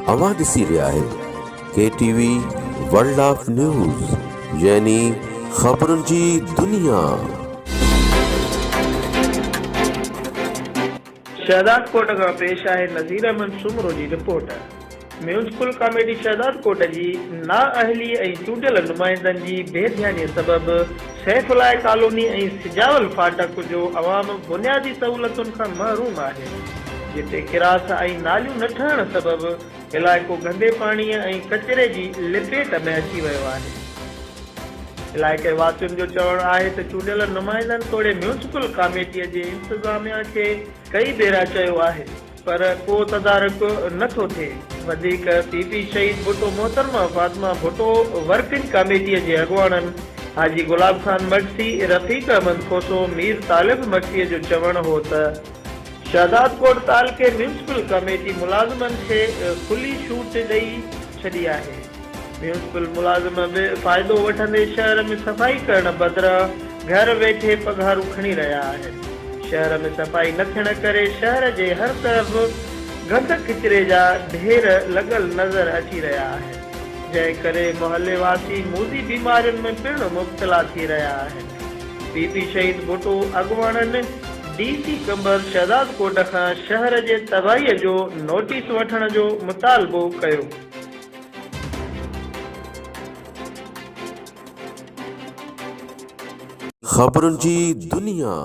اوهان ڏسي رهيا آهيو K T V world of news يعني خبرن جي دنيا. شهدادڪوٽ کان پيش آهي نذير احمد سومرو جي رپورٽ. ميونسپل ڪاميٽي شهدادڪوٽ جي نااهلي ۽ چونڊيل نمائندن جي بي ڌياني سبب سيف الله ڪالوني ۽ سجاول ڦاٽڪ جو عوام بنيادي سهولتن کان محروم آهي جتي ڪراس ۽ ناليون نه ٺهڻ سبب علائقو گندي پاڻي ۽ ڪچري جي لپيٽ ۾ اچي ويو آهي. علائقي واسين جو چوڻ آهي ته چونڊيل نمائندن توڙي ميونسپل ڪاميٽي جي انتظاميا کي ڪئي ڀيرا چيو آهي پر ڪو تدارڪ نه ٿو ٿئي. وڌيڪ پي پي شهيد ڀٽو محترمه فاطمه ڀٽو ورڪنگ ڪاميٽي جي اڳواڻن حاجي گلاب خان مگسي، رفيق احمد کوسو، مير طالب مگسي جو چوڻ هو ته شهدادڪوٽ تعلقي ميونسپل ڪاميٽي ملازمن کي کلي ڇوٽ ڏئي ڇڏي آهي. ميونسپل ملازم به فائدو وٺندي شهر ۾ صفائي ڪرڻ بدران گهر ويٺي پگهارون کڻي رهيا آهن. شهر ۾ صفائي نه ٿيڻ ڪري شهر جي هر طرف گند ڪچري جا ڍير لڳل نظر اچي رهيا آهن، جنهن ڪري محلي واسي موذي بيمارين ۾ پڻ مبتلا ٿي رهيا آهن. پي پي شهيد ڀٽو اڳواڻن ڊي سي قمبر شهدادڪوٽ کان شهر جي تباهي جو نوٽيس وٺڻ جو مطالبو ڪيو. خبرن جي دنيا.